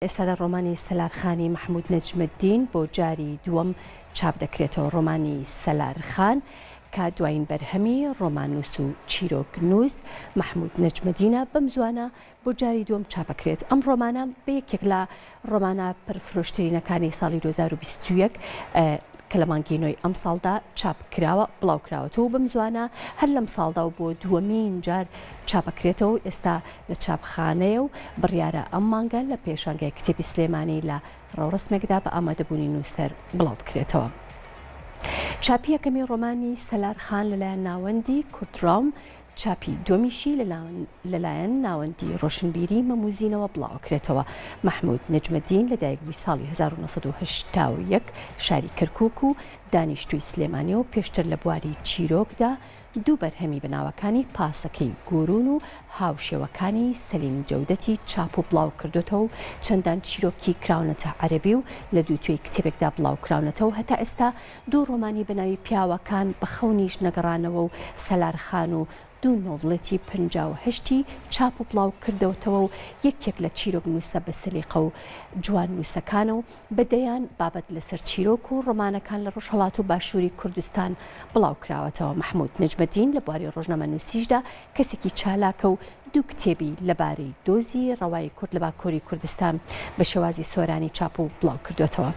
ئێستادا ڕۆمانی سەلارخانی مەحموود نەجمەدین بۆ جاری دووەم چاپ دەکرێتەوە. ڕۆمانی سەلارخان کە دوایین بەرهەمی ڕۆماننووس و چیرۆکنووس مەحموود نەجمەدینە، بەم زووانە بۆ جاری دووەم چاپەکرێت. ئەم ڕۆمانە بە یەکێک لە ڕۆمانە پڕفرۆشترینەکانی ساڵی 2021 کە لە مانگی نۆی ئەمساڵدا چاپ کراوە بڵاو کراوەتەوە و بەم زووانە هەر لەم ساڵدا و بۆ دووەمین جار چاپەکرێتەوە و ئێستا لە چاپخانەیە و بڕیارە ئەم مانگە لە پێشانگای کتێبی سلێمانی لە ڕەوڕەسمێکدا بە ئامادەبوونی نووسەر بڵاو بکرێتەوە. چاپی یەکەمی ڕۆمانی سەلار خان لەلایەن ناوەندی کوردڕاوم چاپی دووەمیشی لەلایەن ناوەندی ڕۆشنبیری مەموزینەوە بڵاوکرێتەوە. مەحمود نەجمەدین لەدایکبووی ساڵی 1981 شاری کەرکوک و دانیشتووی سلێمانیە و پێشتر لە بواری چیرۆکدا دوو بەرهەمی بە ناوەکانی پاسەکەی گۆرون و هاوشێوەکانی سەلیم جەودەتی چاپ و بڵاو کردۆتەوە و چەندان چیرۆکی کراونەتە عەرەبی و لە دووتوێی کتێبێکدا بڵاو کراونەتەوە هەتا ئێستا دوو ڕۆمانی بە ناوی پیاوەکان بە خەونیش نەگەڕانەوە و سەلار خان و دوو نۆڤڵێتی 58 ی چاپ و بڵاو کردۆتەوە و یەکێک لە چیرۆکنووسە بە سەلیقە و جواننووسەکانە و بە دەیان بابەت لەسەر چیرۆک و ڕۆمانەکان لە ڕۆژهەڵات و باشووری کوردستان بڵاو کراوەتەوە. مەحموود نەجمەدین لە بواری ڕۆژنامەنووسیشدا کەسێکی چالاکە و دوو کتێبی لەبارەی دۆزی ڕەوای کورد لە باکووری کوردستان بە شێوازی سۆرانی چاپ و بڵاو کردووەتەوە.